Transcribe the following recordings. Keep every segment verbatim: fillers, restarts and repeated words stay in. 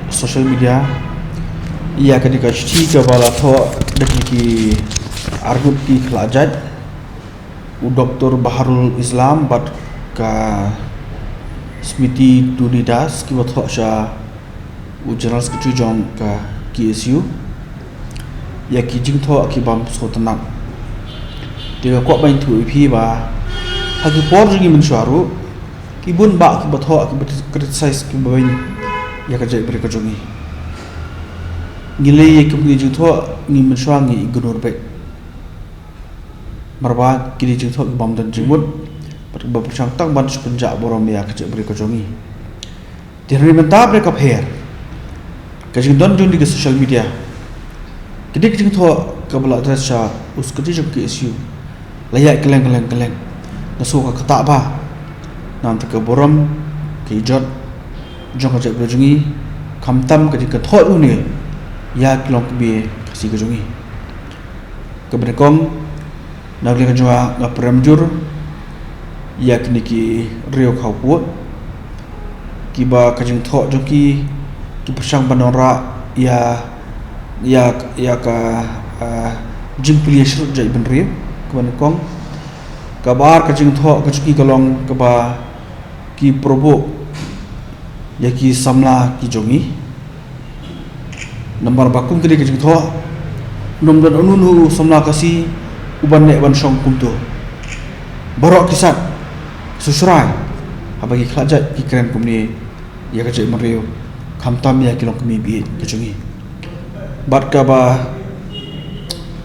Social media ïa kane ka shithi kaba la thoh da ki arngut ki khlajat, u Doktor Baharul Islam bad ka Smriti Tuni Das, kiba thoh sha u General Secretary jong ka K S U, ïa ki jingthoh ki bym sngewtynnat. Te nga kwah ban ïathuh ïa phi ba ha ki por jong ngi mynshuwa ruh, ki bun bah kiba thoh, kiba criticize, kiba beiñ ïa ka jaitbynriew ka jong ngi. Ngi leh ïa kine ki jingthoh, ngi mynshuwa ngi ignore beit. Namar ba kine ki jingthoh ki bym don jingmut bad kiba pyrshang tang ban shu pynjah burom ïa ka jaitbynriew ka jong ngi. Te hynrei mynta ba ka pher ka jingdon jong kine ki social media, kine ki jingthoh kaba la address sha u Secretary jong ka K S U la ïaid kylleng kylleng kylleng. Nga sngew ka ktah bha namar ka burom, ka ijot jong ka jaitbynriew jong ngi, khamtam ka jingkynthoh une ïa ki longkmie Khasi ka jong ngi. Kaba nyngkong, na ka liang ka jong nga, nga pynrem jur ïa kine ki riew khawpud kiba ka jingthoh jong ki, ki pyrshang ban wanrah ïa, ïa, ïa ka, ah, jingplie shlur jaitbynriew. Kaba nyngkong. Kaba ar, ka jingthoh ka jong ki ka long kaba ki pyrbuh ïa ki samla ki jong ngi. Namar ba kum kine ki jingthoh, ym don uno uno u samla Khasi uban leh ban shong kumto. Baroh ki sat, sngewsih haba ki khlajait ki kren kumne ïa ka jaitbynriew, khamtam ïa ki longkmie baieit ka jong ngi. Bad kaba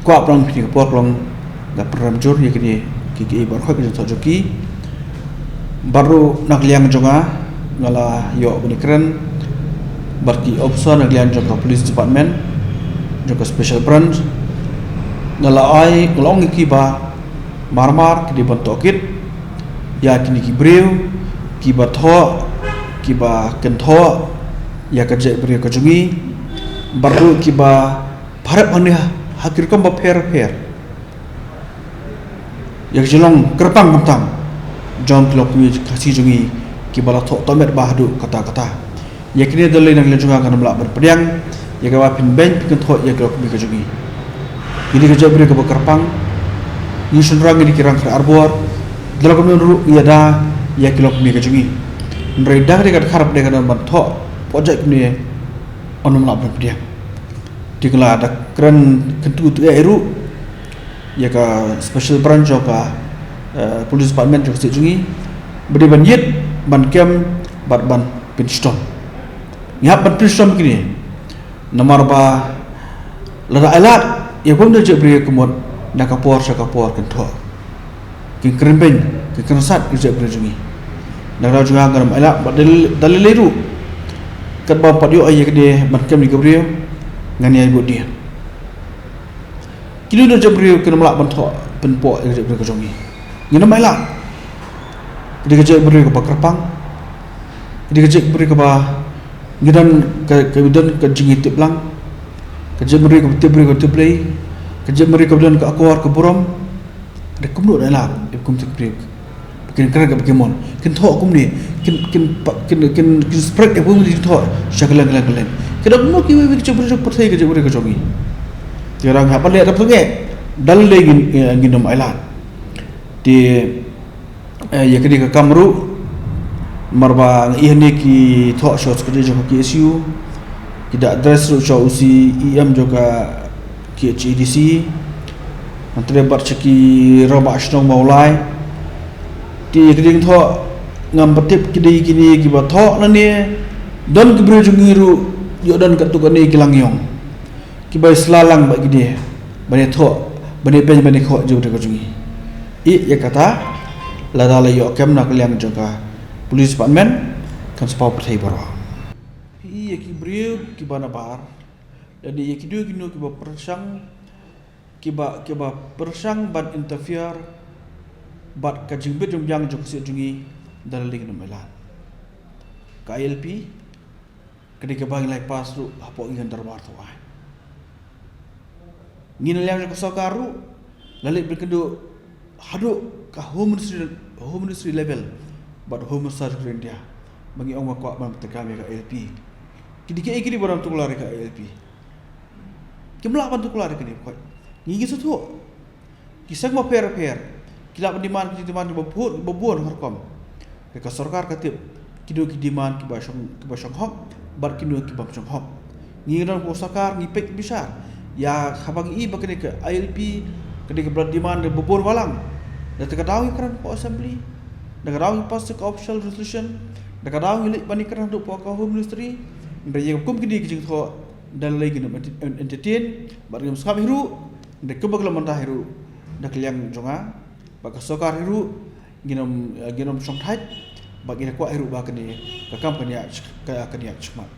kwah pynlong phi ka por, ka long nga pynrem jur ïa kine ki, ki baroh ki jingthoh jong ki. Bad ruh na ka liang jong nga, nga la ïoh ban ïakren bad ki officer na ka liang jong ka police department, jong ka special branch. Nga la ai, nga la ong ïa ki ba mar mar ki dei ban tohkit ïa kine ki briew kiba thoh, kiba kynthoh ïa ka jaitbynriew ka jong ngi, bad ruh kiba pharap hangne ha ki rukom bapher bapher ïa ka jinglong kyrpang khamtam jong ki longkmie Khasi jong ngi kiba la thoh tohmet bha haduh katta katta. Ïa kine da lei na ka liang jong nga, ngan ym lah ban pdiang ïa kaba phin beiñ phin kynthoh ïa ki longkmie ka jong ngi. Ngi dei ka jaitbynriew kaba kyrpang, ngi shynrang, ngi dei ki rangkhar arbor, da la kumno ruh ngi ïada ïa ki longkmie ka jong ngi. Hynrei da ka dei ka dkhar ba dei ka don ban thoh pynjah kumne, ngan ym lah ban pdiang. Te nga la da kren kyntu tu ïa ruh ïa ka special branch jong ka, eh, police department jong ka state jong ngi, ba dei ban ïit, ban kem bad ban pynshitom. Ngi hap ban pynshitom kine. Namar ba lada ailad ïa bun na jaitbynriew ka mut, na ka por sha ka por kin thoh, kin kren beiñ, kin kren sat ïa ka jaitbynriew jong ngi. Na ka daw jong nga, ngan ym ailad bad da lei, da lei ruh, katba pat ïoh ïa kane ban kem ïa ki briew, ngan ïai bud dien. Kino kino jaitbynriew kin ym lah ban thoh pynpoh ïa ka jaitbynriew ka jong ngi. Ngin ym ailad. Ka dei ka jaitbynriew kaba kyrpang, ka dei ka jaitbynriew kaba ngi don ka, ka don ka jingïatiplak, ka jaitbynriew kaba tip briew kaba tip Blei, ka jaitbynriew kaba don ka akor ka burom. Hynrei kumno da ailad ïa kum kine ki briew? Kin kren kaba ki mon, kin thoh kumne, kin, kin, kin, kin, kin spread ïa bun ki jingthoh sha kylleng kylleng kylleng. Ka dei kumno kiwei kiwei ki jaitbynriew jong ka pyrthei, ka jaitbynriew ka jong ngi? Te ngi hap ban leh, hap ban leh da lei, ngin, eh, ngin ym ailad. Te, eh, ïa kane ka kam ruh, namar ba nga ïohi hangne ki thoh sha u Secretary jong ka K S U, ki da address ruh sha u C E M jong ka K H A D C, hynrei bad sha ki rangbah shnong Mawlai. Te ïa ki jingthoh, ngam pat tip ki dei kine kiba thoh lane don ki briew jong ngi ruh, ïoh don katto katne ki langïong kiba ïa sla lang bad kine ban ïa thoh, ban ïa beiñ, ban ïa khoh jaitbynriew ka jong ngi. Ïa kata, lada la ïoh kem na ka liang jong ka police department, kan sa paw pyrthei baroh. Ïa ki briew kiba nabar, lane ïa kino kino kiba pyrshang, kiba, kiba pyrshang ban interfere bad ka jingbit jingbiang jong ka state jong ngi, da lei ngin ym ailad. Ka I L P ka dei kaba ngi la pass ruh hapoh ngi ka dorbar thaw aiñ. Ngi na liang jong ka sorkar ruh la leit ban kynduh haduh ka Home Ministry, Home Ministry level bad Home Minister jong ka India, ba ngi ong ba kwah ban pyndonkam ïa ka I L P. Ki dei kiei kine ba ym tuklar ïa ka I L P? Kim lah ban tuklar ïa kine, phi. Ngi ngi sngewthuh. Ki seng bapher bapher ki lah ban demand ki demand kiba bun, ba bun ha rukom. Ka sorkar ka tip kino ki demand kiba shong, kiba shong hok bad kino ki bym shong hok. Ngi don ka sorkar, ngi peit bishar ïa kaba ngi i ba kane ka I L P, kane ka ba la demand ba bun balang. Da kata ka daw ngi kren ha ka assembly, da kata ka daw ngi pass ka official resolution, da kata ka daw ngi leit ban ïakren haduh ha ka Home Ministry. Hynrei ïa kum kine ki jingthoh da lei ngin ent-, entertain bad ngin sngap hi ruh. Hynrei kumba ka la mynta hi ruh, da ka liang jong nga bad ka sorkar hi ruh, ngin ym, eh, ngin ym shongthait bad ngin kwah hi ruh ba kane ka kam kan ïaid, ka, kan ïaid shakhmat.